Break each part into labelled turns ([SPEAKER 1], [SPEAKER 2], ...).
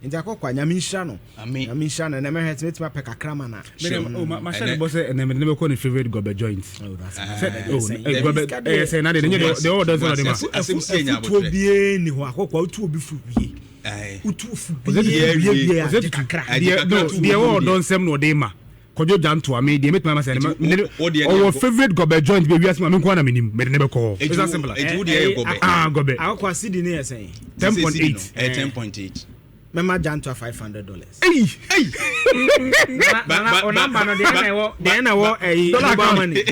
[SPEAKER 1] Nti Akɔkɔ a, Nyame nhyira no.
[SPEAKER 2] Amen.
[SPEAKER 1] Nyame nhyira no. Ɛnɛ mɛhwɛ sɛ mɛtumi apɛ kakra ma na.
[SPEAKER 3] Mahyɛ ne bɔ sɛ ɛnɛ mede ne bɛkɔ ne favourite gɔbɛ joint.
[SPEAKER 1] Oh, that's
[SPEAKER 3] Sɛ
[SPEAKER 1] oh,
[SPEAKER 3] oh, gɔbɛ ɛyɛ sɛ na de ne nyɛ deɛ ɔwɔ dɔn sɛ ɔde ma.
[SPEAKER 2] Asɛm si anya
[SPEAKER 1] Afutuo
[SPEAKER 2] abotire.
[SPEAKER 1] biara ni hɔ. Akɔkɔ a, wotu obi fo wie. Wotu fo
[SPEAKER 3] Ɔsɛ
[SPEAKER 1] wie
[SPEAKER 2] wie,
[SPEAKER 1] wie wie a,
[SPEAKER 3] ɔsɛ
[SPEAKER 1] gye
[SPEAKER 3] tutu.
[SPEAKER 1] kakra.
[SPEAKER 2] Agye
[SPEAKER 3] Deɛ
[SPEAKER 2] kakra
[SPEAKER 3] no
[SPEAKER 2] to
[SPEAKER 3] deɛ
[SPEAKER 2] wo
[SPEAKER 3] ɔwɔ
[SPEAKER 2] deɛ.
[SPEAKER 3] dɔn nsɛm na ɔde ma. Kɔdwo Gyantoa me deɛ mɛtumi ama sɛ
[SPEAKER 2] Nti
[SPEAKER 3] ne
[SPEAKER 2] wo deɛ
[SPEAKER 3] ɔwɔ
[SPEAKER 2] deɛ
[SPEAKER 3] favourite gɔbɛ joint bi wiase mu a me nko ara na menim, mede ne bɛkɔ hɔ.
[SPEAKER 2] Eti
[SPEAKER 3] It's that
[SPEAKER 2] wo
[SPEAKER 3] simple.
[SPEAKER 2] eti wo deɛ yɛ gɔbɛ.
[SPEAKER 3] Ah, gɔbɛ.
[SPEAKER 1] Akɔkɔ a, cedi ne yɛ sɛn?
[SPEAKER 3] 10.8.
[SPEAKER 2] Ɛyɛ 10.8.
[SPEAKER 1] Mɛma Gyantoa $500.
[SPEAKER 3] Eyi.
[SPEAKER 1] Nana o number no deɛ na ɛwɔ, deɛ na ɛwɔ ɛyi
[SPEAKER 3] Dollar
[SPEAKER 1] mobile
[SPEAKER 3] account.
[SPEAKER 1] money.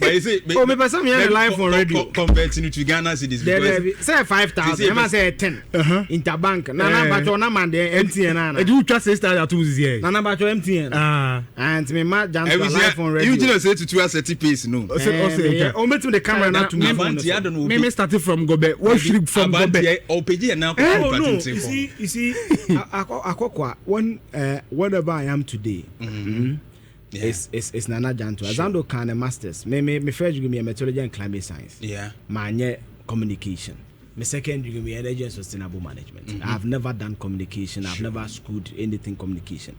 [SPEAKER 2] But you see,
[SPEAKER 1] Oh, mepɛ sɛ meyɛ no live on radio.
[SPEAKER 2] Convert it to Ghana cedis because
[SPEAKER 1] Dɛbi sɛ 5,000 ɛma sɛ 10 Interbank. Nana Batwɔ number deɛ MTN ana.
[SPEAKER 3] Eti wotwa 6,000 atum sisi yɛ.
[SPEAKER 1] Nana Batwɔ MTN.
[SPEAKER 3] Ah.
[SPEAKER 1] Ah, nti mema Gyantoa
[SPEAKER 2] Every
[SPEAKER 1] live on radio.
[SPEAKER 2] Eugene say tutu asɛte pace no.
[SPEAKER 3] Ɔsɛ ɔsɛ
[SPEAKER 1] O mɛtumi de camera na to me phone
[SPEAKER 2] Abanti
[SPEAKER 1] so.
[SPEAKER 2] ado no
[SPEAKER 3] Me start from gɔbɛ. Wɔhwiri from gɔbɛ.
[SPEAKER 2] Abanti ɔpɛgye yɛ nan kɔ
[SPEAKER 1] Oh
[SPEAKER 2] nipa
[SPEAKER 1] no,
[SPEAKER 2] tenten
[SPEAKER 1] you
[SPEAKER 2] kɔ.
[SPEAKER 1] see, you see, Akɔkɔ, when whatever I am today, it's Nana Janto. Zando can a masters. Me first degree me meteorology and climate science. My communication. My second degree me energy and sustainable management. I've never done communication. I've never schooled anything communication.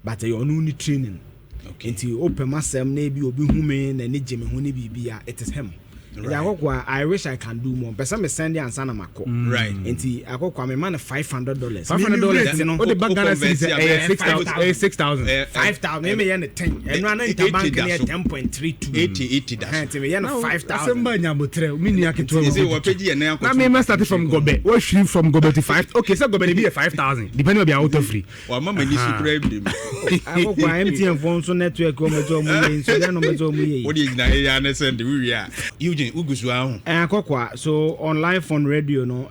[SPEAKER 1] But your only training. Nti open masɛm na ebi obi hu me na ne gye me ho ne biribi a, it is him. Nti Akɔkɔ a, I wish I can do more. Pɛ sɛ me send ansa na makɔ. Nti Akɔkɔ a, me ma no $500.
[SPEAKER 3] $500
[SPEAKER 1] no.
[SPEAKER 3] O de ba
[SPEAKER 2] O
[SPEAKER 3] Ghana
[SPEAKER 2] convert
[SPEAKER 3] cedis
[SPEAKER 2] a
[SPEAKER 3] ɛyɛ
[SPEAKER 2] bɛyɛ
[SPEAKER 3] 6,000, ɛyɛ 6,000.
[SPEAKER 1] 5,000. Me meyɛ no 10. Ɛno ana Interbank ne yɛ 10.32.
[SPEAKER 2] 80 80 da so.
[SPEAKER 1] Nti meyɛ no 5,000.
[SPEAKER 3] Asɛm ba nyabotrɛ mi nua ketewa.
[SPEAKER 2] Nti sɛ wɔpɛgye yɛ nan akɔ.
[SPEAKER 3] Na me start from gɔbɛ, wɔhwiri from gɔbɛ to five. Okay, sɛ gɔbɛ de bi yɛ 5,000 depending on bi a wotɔ firi.
[SPEAKER 2] Wama m'ani so kura ebire mu.
[SPEAKER 1] Akɔkɔ a, MTN fo nso network wɔn bɛ sɛ ɔmo yɛ nso deɛ na ɔmo bɛ sɛ ɔmo yɛ yi.
[SPEAKER 2] Wode gyina yɛ ya ne sɛ de wowie a, Eugene wogu so aho.
[SPEAKER 1] Akɔkɔ a, so on live on radio no,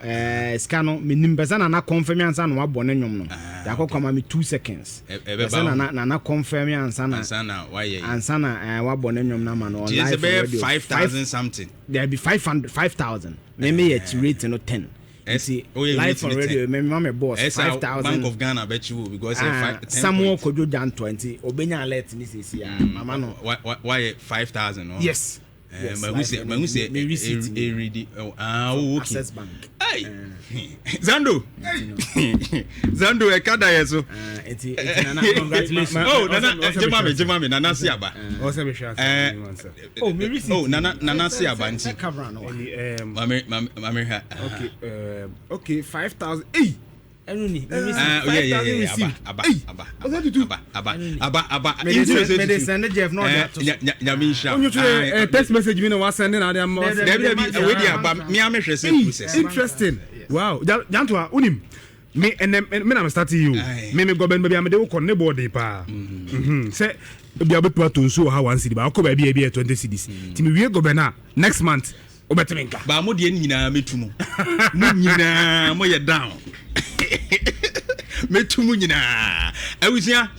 [SPEAKER 1] sika no menim pɛ sɛ Nana confirm ansa na wabɔ ne nnwom no. De Akɔkɔ ama me 2 seconds.
[SPEAKER 2] Ɛbɛba
[SPEAKER 1] pɛ sɛ
[SPEAKER 2] ho.
[SPEAKER 1] Nana confirm ansa na
[SPEAKER 2] ansa na wayɛ yi.
[SPEAKER 1] Ansa na wabɔ ne nnwom no ama no on
[SPEAKER 2] Nti sɛ
[SPEAKER 1] live on
[SPEAKER 2] bɛyɛ
[SPEAKER 1] radio.
[SPEAKER 2] 5,000 something.
[SPEAKER 1] There be 500, 5,000. Me yɛ rate no 10. Nti
[SPEAKER 2] Woyɛ
[SPEAKER 1] live
[SPEAKER 2] rate
[SPEAKER 1] on
[SPEAKER 2] no
[SPEAKER 1] radio
[SPEAKER 2] 10.
[SPEAKER 1] me ma me boss
[SPEAKER 2] Ɛsɛ
[SPEAKER 1] 5,000.
[SPEAKER 2] Bank of Ghana bɛkyi wo because
[SPEAKER 1] Ah,
[SPEAKER 2] 10
[SPEAKER 1] Samuel
[SPEAKER 2] point.
[SPEAKER 1] Kojo Janto, nti obenya alert ni sisi a mama no.
[SPEAKER 2] Wayɛ 5,000 no.
[SPEAKER 1] Yes.
[SPEAKER 2] Yes, mahu sɛ mahu sɛ
[SPEAKER 1] me receipt ni.
[SPEAKER 2] Eredi ah, oh, okay.
[SPEAKER 1] Access Bank.
[SPEAKER 2] Hey. Zando. Zando ɛka da yɛ so.
[SPEAKER 1] Ah, nti Nana, congratulations.
[SPEAKER 2] Oh, Nana, gyema me, gyema me, Nana si aba.
[SPEAKER 3] Ɔsɛ mehwɛ ase.
[SPEAKER 1] Oh, me receipt.
[SPEAKER 2] Oh, Nana si aba nti.
[SPEAKER 1] Sɛ cover no wa.
[SPEAKER 3] Ɛni
[SPEAKER 2] Mame mame mame ha.
[SPEAKER 3] Okay, 5,000. Eyi.
[SPEAKER 1] Ɛno ni me receipt.
[SPEAKER 2] Ah, oh, yeah,
[SPEAKER 3] 5,000.
[SPEAKER 2] aba, aba,
[SPEAKER 3] Hey,
[SPEAKER 2] aba,
[SPEAKER 3] ɔsɛ tutu.
[SPEAKER 2] aba, aba, aba, aba.
[SPEAKER 1] Me de send, me de send Jeff na ɔde ato so.
[SPEAKER 2] Nyame nhyira.
[SPEAKER 3] Onye twerɛ text message mi na wa send na ade ama.
[SPEAKER 2] Dabi, dabi, wei de aba. Me ame hwɛ sɛ process.
[SPEAKER 3] Interesting. Wow. Jantoa, unim. Me ɛnɛ me na me start yi o.
[SPEAKER 2] Aye.
[SPEAKER 3] Me gɔbɛ no baabi a mede wokɔ no ne bɔɔden paa. Sɛ ebi a wobɛtumi atɔ nsuo wɔ ha 1 cedi, baakɔ baabi a ebi yɛ 20 cedis. Nti mewie gɔbɛ no a, next month wobɛtumi nka.
[SPEAKER 2] Ba mo deɛ no nyinaa mɛtu mo. Mo nyinaa moyɛ down. Mɛtu mo nyinaa. Abusua.